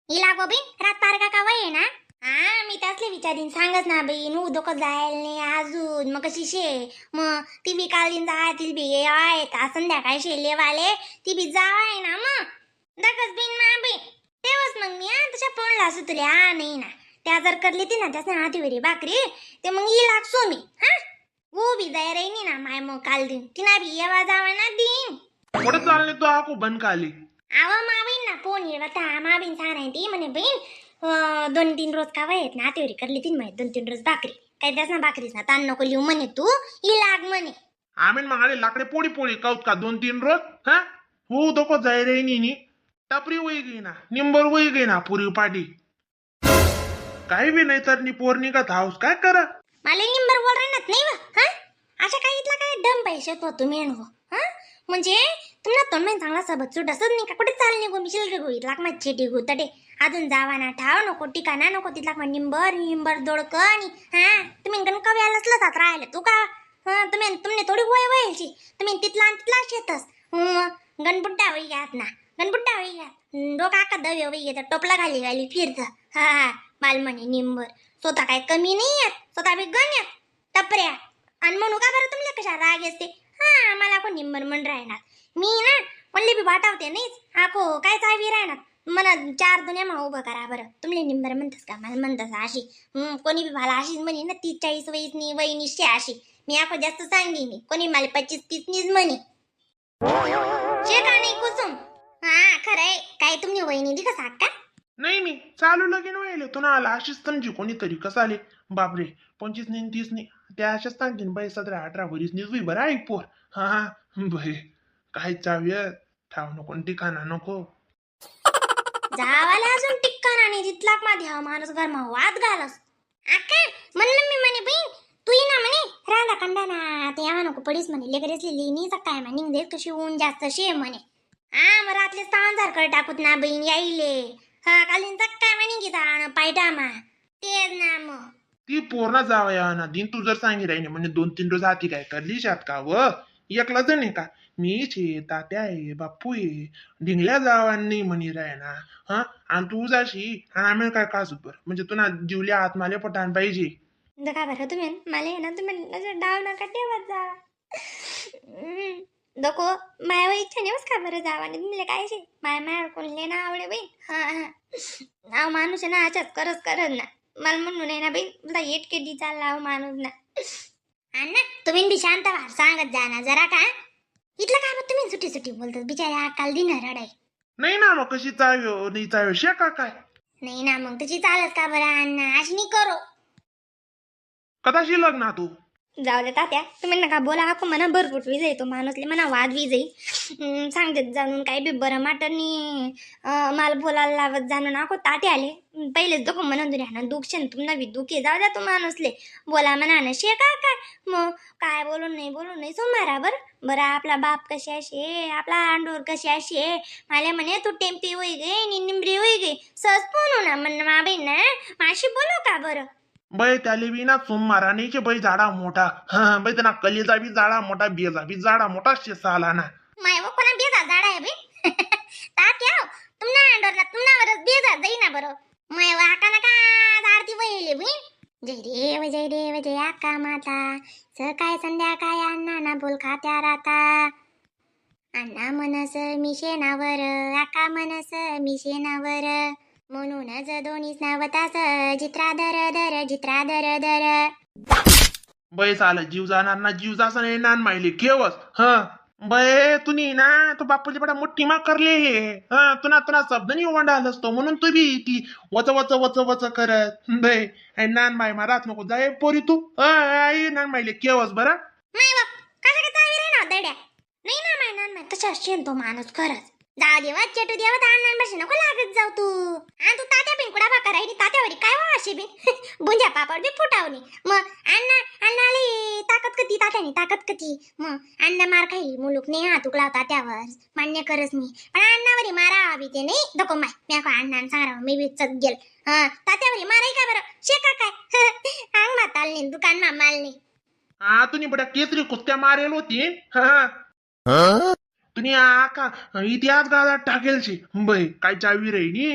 ही लागो बी रात पार का वय आहे ना. हा मी त्यासले विचारीन सांगच ना बाई, नु धोकं जायला नाही अजून. मग कशी शे मग ती बी काल दिन जातील बी आहे का संध्याकाळी शे लेवाले ती बी जावाय ना. मग दकच बिन मा बी तेव्हाच मग मी हा तशा फोनला असू तुला. हा नाही ना त्या जर करली ती ना त्यासने हातीवरी भाकरी ते मग ही लागसो मी. हा वो बी जाय राही ना माय, मग काल दिन तिना बी येवा जावा ना दिन. कुठं चालले तू आको बन काली? आवा मावीन ना फोन येवा ता मावीन सांग ती म्हणे बहीण 2-3 रोज का येत ना हातीवरी करली ती म्हणे 2-3 रोज भाकरी काही त्यास ना भाकरीच ना ताण नको लिहू म्हणे तू ही लाग म्हणे. आम्ही मागाले लाकडे पोळी पोळी काऊत का 2-3 रोज? हा हो धोको जाय रे नी टपरी वही गई ना निंबर वही गई ना पुरी पाडी काही बी नाही तर नी पोर निघत हाऊस काय करा. मला निंबर बोल राहणार नाही व हा अशा काही इथला काय दम पैसे तो तुम्ही हो. हा म्हणजे तुम्हाला तोंड चांगला सबत सुट असत नाही का? कुठे चाल निघू मी शिल्क गो इथला मग चेटी गो तडे अजून जावा ना ठाव नको ठिकाणा नको तिथला मग निंबर निंबर दोडक आणि हा तुम्ही गण कवी आलाच जात राहिले तू का. हा तुम्ही तुमने थोडी वय वयची तुम्ही तिथला आणि तिथला शेतस गणबुड्डा वही घ्यात ना गणबुड्डा वही घ्यात डोका का दवे वही घेत टोपला घाली घाली फिरत. हा हा बालमणी निंबर स्वतः काय कमी नाही आहेत स्वतः बी गण आहेत टपऱ्या. आणि म्हणू का बरं तुमले कशा राग असते? हा मला कोण निंबर म्हण राहणार मी ना म्हणले बी वाटावते नाहीच आको काय चावी राहणार मला चार दुनिया मा उभं करा बरं तुमले निंबर म्हणतस का मला म्हणतस अशी. कोणी बी मला अशीच म्हणी ना 30-40 वयस नी वय निश्चय अशी मी आको जास्त सांगी नाही कोणी मला 25-30 नीच म्हणे शे का नाही कुसुम. हा खरंय काय तुमनी वहिनी दी कसा का? नाही नाही चालू लगीन व्हायले तू ना आला अशीच समजी कोणीतरी कसं आले बापरे 25 नाही 30 नाही त्या अशाच सांगतीन बाई 17-18 वरीस नीच बरं ऐक पोर. हा हा बाई काय चाव्य ठाव नको न ठिकाणा नको. जावाला अजून टिक्का नाही तिथला मध्ये हा माणूस घर मा वाद घालस. आका म्हणलं मी म्हणे बहीण तू ये ना म्हणे रांदा कंडा ना ते यावा नको पडीस म्हणे लेकरेसली लिहिणी काय म्हणे निघ कशी ऊन जास्त शे म्हणे. हा मग रातले ताण झारकर टाकूत ना बहीण याईले. हा कालीन काय म्हणे की ताण पायटा मा तेच ना मग ती पोरणा जावा या ना दिन तू जर सांगी राहिली म्हणजे 2-3 रोज हाती काय करली शात का व एकला जण आहे का मी छे तात्या आहे बाप्पू आहे ढिंगल्या जावांनी म्हणी राय ना. हा आणि तू जाशी आणि आम्ही काय काजू बर म्हणजे तू ना जीवल्या आत्माले पटान पाहिजे. का बरं तुम्ही मला आहे ना तुम्ही असं डाव नका ठेवत जा. नको मायावर इच्छा नाही बस का बरं जावा आणि तुम्हाला काय शे माया माया कोणले ना आवडे बाई. हा हा नाव माणूस आहे ना अशाच करच करत ना मला म्हणून आहे ना बाई तुला एटकेटी चालला हो माणूस ना. अण्णा तुम्ही बी शांत व्हा सांगत जा ना जरा का इथलं काय मग तुम्ही सुटी सुटी बोलतात बिचारे काल दिन रडाय. नाही ना मग कशी चाव्यो नाही चाव्यो शे का काय? नाही ना मग तुझी चालत का बरं अण्णा अशी नाही करो. कदाशी लग्ना तू जाऊ दे तात्या तुम्ही नका बोला हाकू म्हणा भरपूर वीज येतो माणूसले म्हणा वाद वीज येई सांगते जाणून काही बी बरं माटनी मला बोलायला लावत जाणून आको ताटे आले पहिलेच दुख म्हणून दुनिया ना दुखशे तुम्हाला बी दुखे जाऊ द्या तू माणूसले बोला म्हणा ना शे का काय मग काय बोलून नाही बोलून नाही सुमारा बरं बरं आपला बाप कशी असे आपला अंडूर कशी असे मला म्हणे तू टेम्पी होई गई नि निमरी होई गई सहज फोन ना म्हण मा बहीण ना माशी बोलू का बरं? बाई त्याले बी ना सोमवारा नाही बाई झाडा मोठा. हा बाई त्यांना कलेजा बी जाडा मोठा बेजा बी जाडा मोठा शेसा आला ना. माय वो कोणा बेजा झाड आहे बे तात्या तुमना अंडोरला तुमनावरच बेजा जाई ना बरं माय वा आका नका आरती वहिले बहीण. जय देव जय देव जय आका माता सकाळ संध्याकाळ अण्णा ना बोल खात्या राहता अण्णा मनस मी शेणावर आका मनस मी शेणावर म्हणूनच दोन्हीच नावतास जित्रा दर दर जित्रा दर दर. बाई चाल जीव जाणार ना जीव जासा नाही नान माहिले केवस. हा बय तुम्ही ना तो बापूजी बडा मोठी मा करले हे. हा तुना तुना शब्द नाही ओंडाल असतो म्हणून तू बी ती वच वच वच वच करत बय आणि नान माय मारात नको जाय पोरी तू. हा, आई नान माहिले केवस बरं. माय बाप कशा काय चावी रे ना दड्या नाही ना माय नान माय तशा असेल तो माणूस खरंच. जा देवा चेटू देवा अण्णा बशी नको लागत जाऊ तू. आणि तू तात्या बिन कुडा बा करायली तात्यावरी काय वा अशी बिन बुंज्या पापड बी फुटावणी मग अण्णा अण्णाली ताकद कती तात्यानी ताकद कती मग अण्णा मार खाई मुलूक नाही हात उकलाव तात्यावर मान्य करस मी पण अण्णावरी मारा बी ते नाही नको माय मी ako अण्णा सांगा मी बी चत गेल. हा तात्यावरी माराय का बरं शेका काय अंग मा तालनी दुकान मा मालनी. हा तुम्ही बड्या केसरी कुस्त्या मारेल होती. हा तुम्ही आका इतिहास गाजात टाकेलशी बय काय चावी रे नी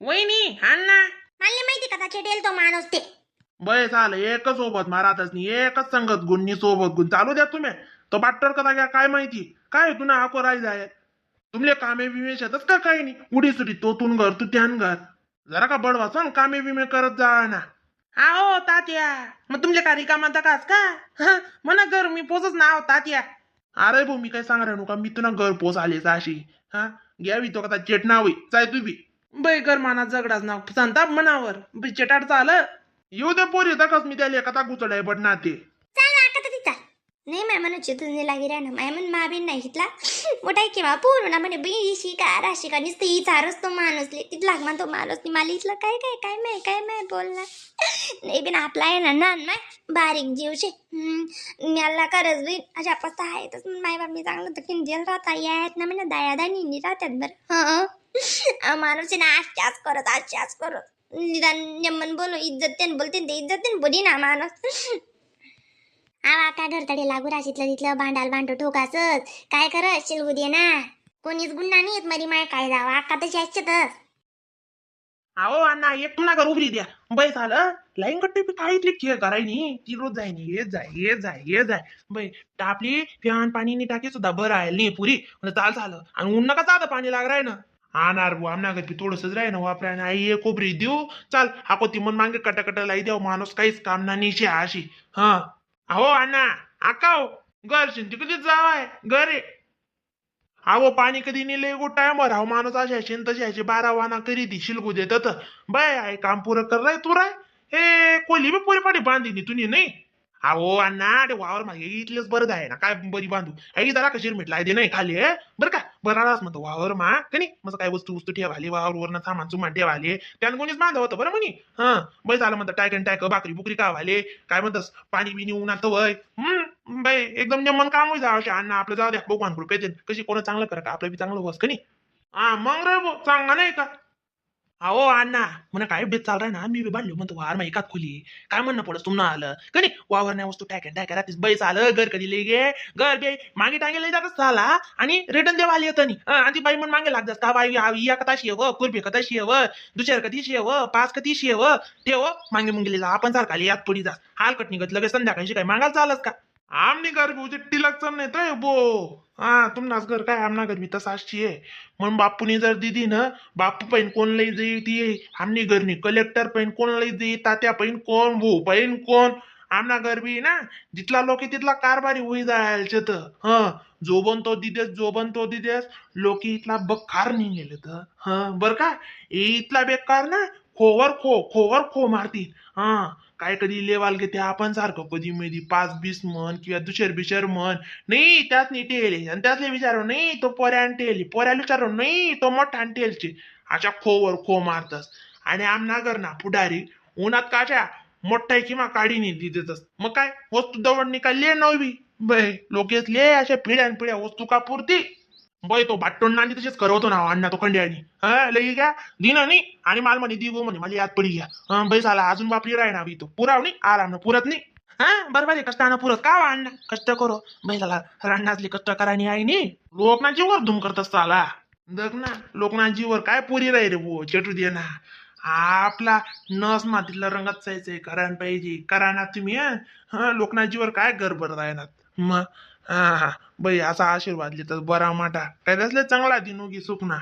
वहिनी हाण ना. मला नाही माहिती का चेटेल तो माणूस ते. बय झालं, एकच सोबत मारातच नाही, एकच संगत गुण सोबत गुण चालू द्या तुम्ही. तो बाट्टर कदा घ्या काय माहिती काय तुना आको राय जाय. तुमले कामे बिमे शेतच का काही नाही, उडी सुटी तो तून घर तू त्यान घर, जरा का बडवा सण कामे बिमे करत जा ना. आओ तात्या, मग तुमच्या का रिकामा कास का? हं, म्हणा घर मी पोचच ना. आहो तात्या. अरे भाऊ, मी काय सांग रे का, मी तुला घर पोच आलेच अशी. हा घ्यावी तो कथा चेट ना होई चाय तू बी. बाई घर माना जगडाच ना सांगता मनावर बी चेटाड चाल. येऊ दे पोरी तकस मी त्याला कथा गुचडाय बट ना ते. चाल आका तरी चाल. नाही माय म्हणून चितून लागी रा ना माय म्हण मा बी नाही घेतला मोठा किंवा पूर्ण ना म्हणे बी शिका राशिका नुसतं ही चारच तो माणूस ले तिथला लागणार तो माणूस नाही मला इथलं काय काय काय माय काय माय बोलणार नाही बिन आपला आहे ना नान माय बारीक जीवशे. मला खरंच बी अशा पस्ता आहेतच. माय बाप मी चांगलं तर किंजेल राहता आहेत ना म्हणजे दया दानी राहतात बरं. हां माणूस आहे ना आशाच करत आशाच करत निदान नेमन बोलो इज्जत बोलते ते इज्जत बोली ना माणूस. आवा का घरतडे लागू राशीतलं तिथलं भांडाल भांडो ठोकासच काय कर शिलगू दे ना. कोणीच गुन्हा नाही येत मरी माय काय जावा अक्का तशी असतातच. अहो अण्णा, एक तुला घर उभरी द्या. बाई झालं लाईन कट्टी बी काय इथली खेळ करायनी ती रोज जायनी ये जाय ये जाय ये जाय. बाई टापली फॅन पाणी नी टाकी सुद्धा बरं आहे नाही पुरी म्हणजे चाल झालं आणि ऊन नका साधं पाणी लाग राय ना. आणणार बुवा आमना घरी थोडंसंच राही ना वापराय ना. आई एक उभरी देऊ चाल हाको ती मन मागे कटाकटा लाई द्याव माणूस काहीच काम ना निशे अशी. हा अहो अण्णा आकाव घर शिंती कधी जावाय घरे. अहो पाणी कधी नेले गो टायमवर. अहो माणूस अशी अशी तशी अशी बारा वाना करी ती शिलगू देतात. बाय आहे काम पुरं कर राय तू राय हे कोली बी पुरी पाणी बांधिनी तुम्ही नाही. अहो अण्णा ते वावर मागे इथलेच बरं आहे ना काय बरी बांधू आई जरा कशी मिटला दे नाही खाली हे बरं का बराच म्हणतो वावर मा का नाही मग काय वस्तू वस्तू ठेवाली वावर वरनं सामान सुमान ठेवाले त्यानं कोणीच बांधव होतं बरं म्हणे. हां बाई झालं म्हणतं टायक आणि टायक भाकरी बुकरी कावाले काय म्हणतस पाणी बिनी उन्हात वय. बाई एकदम नियमन काम होई जावं अण्णा आपलं जाऊ द्या भगवान कृपेत कशी कोण चांगलं करा का आपलं बी चांगलं होस का नाही. हा मग रे भाऊ, चांगला नाही का. अहो अण्णा म्हणा काय बेत चाल ना मी बी बांधलो म्हणतो वावर मग एकात खोली काय म्हणणं पडस तुम्हाला आलं का नाही वावर नाही वस्तू टाक टाक राहतीस बैस आलं घर कधी लई गे घर बे मागे टांगे लई जातच झाला आणि रिटर्न देवा आली येतं आणि ती बाई म्हण मागे लागतात का बाई या कताशी व कुरपी कताशी व दुसऱ्या कधीशी व पाच कधीशी व ठेव मागे मुंगेली आपण सारखा आली यात पुढी जास हालकट निघत लगेच संध्याकाळी काय मागायला चालत का आमनी घर बी टिलकच नाही तर बो. हा तुमनाच घर काय आमना घर बी तसाच आहे म्हणून बापूनी जर दिदी ना बापू पैन कोण लई जाई ती आमनी घरनी कलेक्टर पैन कोण लई जाई तात्या पैन कोण भाऊ पैन कोण आमना घर बी ना जिथला लोक आहे तिथला कारभारी होई जायचे तर. हं जो बनतो दिदेस जो बनतो दिदेस लोक इथला बकार नाही गेले तर. हं बरं का इथला बेकार ना खोवर खो खोवर खो मारतील. हा काय कधी लेवाल घेते आपण सारखं कधी मधी 5-20 म्हण किंवा दुसर बिशर म्हण नाही त्याच नाही टेले आणि त्यातले विचारू नाही तो पोऱ्यान टेली पोऱ्याला विचारू नाही तो मोठा टेलचे अशा खोवर खो मारतस. आणि आमना घर ना पुढारी उन्हात काच्या मोठा किंवा काढी नाही देतस मग काय वस्तू दवड निकाल ले नवी बै लोकेस ले अशा पिढ्यान पिढ्या वस्तू का पुरती. बाई तो बाटोण नाली तशीच करवतो ना अण्णा तो खंड्यानी. हा लई घ्या दिना नाही आणि माल म्हणे दी गो म्हणे मला याद पडी घ्या. हा बाई झाला अजून बापली राय ना बी तो पुराव नाही आराम ना पुरत नाही. हा बरोबर आहे कष्टानं पुरत का वा अण्णा कष्ट करो बाई झाला रान्नातली कष्ट करा नाही आई नाही लोक ना जीवर धूम करत चाला दग ना लोक ना जीवर काय पुरी राही रे भो चेटू दे ना आपला नस मातीतला रंगात जायचंय करायला पाहिजे करा ना तुम्ही. हा लोकना जीवर काय गडबड राहणार मग. हा हा बाई असा आशीर्वाद लिहितात बरा माटा काय असले चांगला दिनोगी सुख ना.